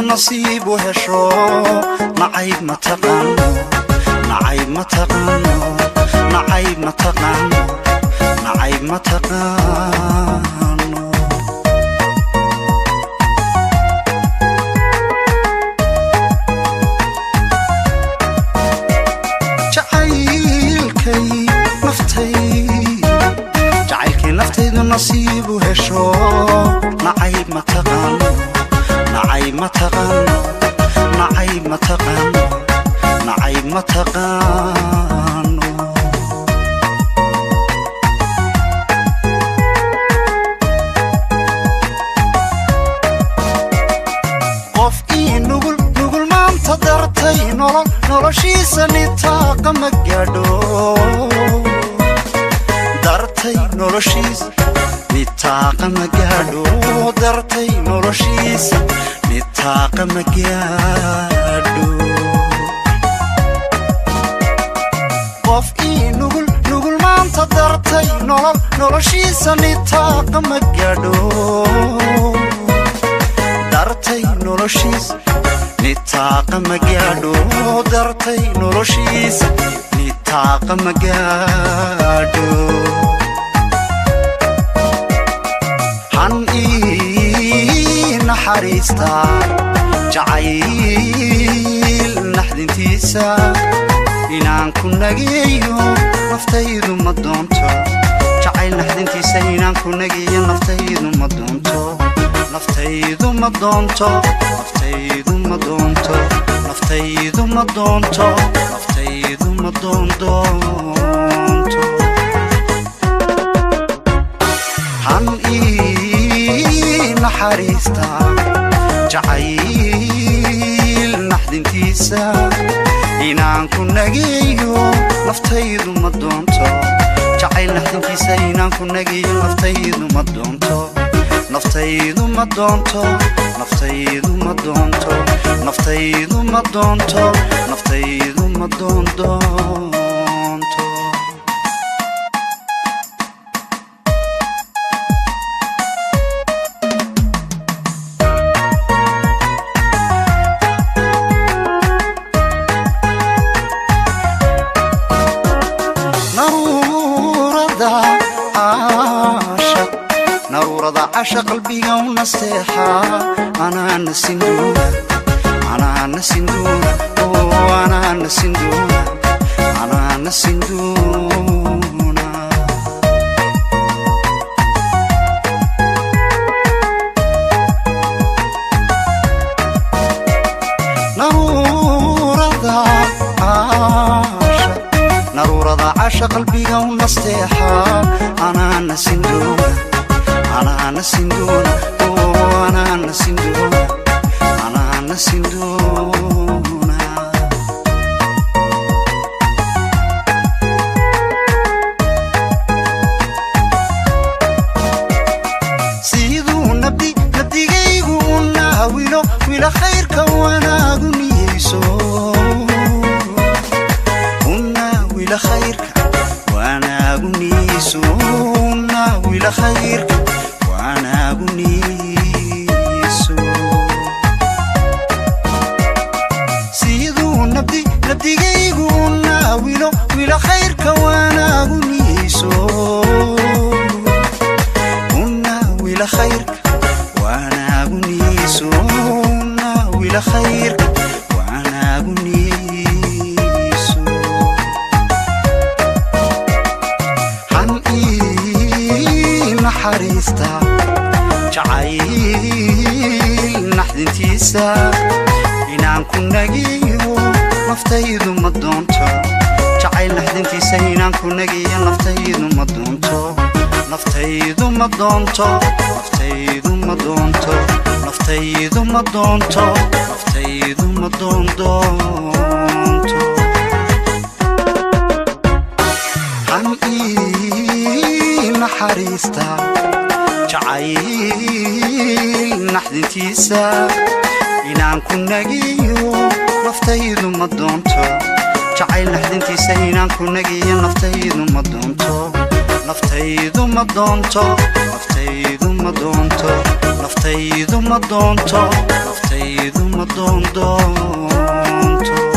Nasiib u hesho, nacayb ma taqaano, nacayb ma taqaano, nacayb ma taqaano, nacayb ma taqaano. Jacaylkay naftaydu, jacaylkay naftaydu nasiib u hesho, nacayb ma taqaano, nacayb ma taqaano, nacayb ma taqaano, nacayb ma taqaano. Qof ii nugul, nugul maanta dartay nolol, noloshiisa nitaaqa ma gaadho. Dartay noloshiisa nitaaqa ma gaadho, dartay noloshiisa nitaaqa ma gaadho. Qof ii nugul, nugul maanta dartay nolol, noloshiisa nitaaqa ma gaadho. Dartay noloshiisa nitaaqa ma gaadho, dartay noloshiisa nitaaqa ma gaadho. Han ii naxariista jacayl naxdintiisa, inaan ku nageeyo naftaydu ma doonto. Jacayl naxdintiisa inaan ku nageeyo naftaydu ma doonto, naftaydu ma doonto, naftaydu ma doonto, naftaydu ma doonto, naftaydu ma doondoonto. Han ii naxariista jacayl naxdintiisa, inaan ku nageeyo naftaydu ma doonto. Jacayl naxdintiisa inaan ku nageeyo naftaydu ma doonto, naftaydu ma doonto, naftaydu ma doonto, naftaydu ma doonto, naftaydu ma doondoonto. Naruurada caashaq, naruurada casha qalbiga u nasteexa, anaa nasin doona, anaa nasin doona, oo anaa nasin doona, anaa nasin doona. Naruurada caasha, naruurada casha qalbiga u nasteexa, anaa nasin doona, anaa nasin doona, oo anaa nasin doona, anaa nasin doona. Siduu nabdi nabdigaygu u naawilo wila khayrka wanaagu niyeyso, unaawila khayrka wanaagu niyeyso, unaawila khayrka wanaagu niyeyso. Siduu nabdi nabdigaygu u naawilo wila khayrka wanaagu niyeyso, unaawila khayrka wanaagu niyeyso, unaawila khayrka wanaagu niyeyso. Han ii naxariista jacayl naxdintiisa, inaan ku nageeyo naftaydu ma doonto. Jacayl naxdintiisa inaan ku nageeyo naftaydu ma doonto, naftaydu ma doonto, naftaydu ma doonto, naftaydu ma doonto, naftaydu ma doondoonto. Han ii naxariista jacayl naxdintiisa, inaan ku nageeyo naftaydu ma doonto. Jacayl naxdintiisa inaan ku nageeyo naftaydu ma doonto, naftaydu ma doonto, naftaydu ma doonto. Naftaydu ma doonto, naftaydu ma doondoonto.